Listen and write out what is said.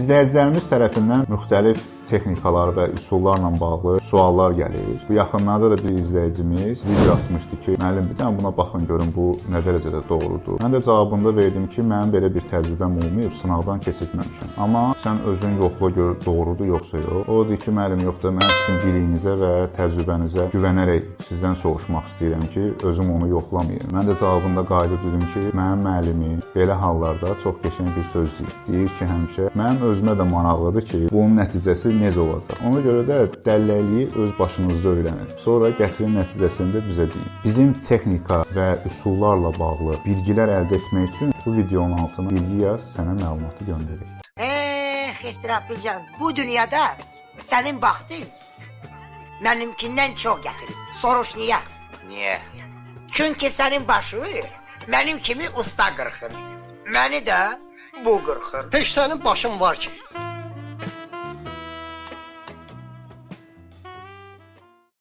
İzləyicilərimiz tərəfindən müxtəlif texnikalar və üsullarla bağlı suallar gəlir. Bu yaxınlarda da bir izləyicimiz video atmışdı ki, müəllim, bir dənə buna baxın görün bu nə dərəcədə doğrudur. Mən də cavabında verdim ki, mənim belə bir təcrübəm olmayıb, sınaqdan keçirtməmişəm. Amma sən özün yoxla gör doğrudur yoxsa yox. O dedi ki, müəllim, yox da mən sizin biliyinizə və təcrübənizə güvənərək sizdən soruşmaq istəyirəm ki, özüm onu yoxlamayım. Mən də cavabında qayıdıb dedim ki, mənim müəllimim belə hallarda çox qəşəng bir söz deyir. Deyir ki, həmişə mənim özümə də maraqlıdır ki, bunun nəticəsi necə olacaq. Ona görə də dəlləkliyi öz başınızda öyrənin. Sonra gətirin nəticəsini də bizə deyin. Bizim texnika və üsullarla bağlı bilgilər əldə etmək üçün bu videonun altına bilgi yaz, sənə məlumatı göndərək. Eh İsrafilcan, bu dünyada senin baxtın benimkinden çok getirir. Soruş niye? Niye? Çünkü senin başı benim kimi usta qırxır. Məni də bu qırxır. Heç sənin başın var ki.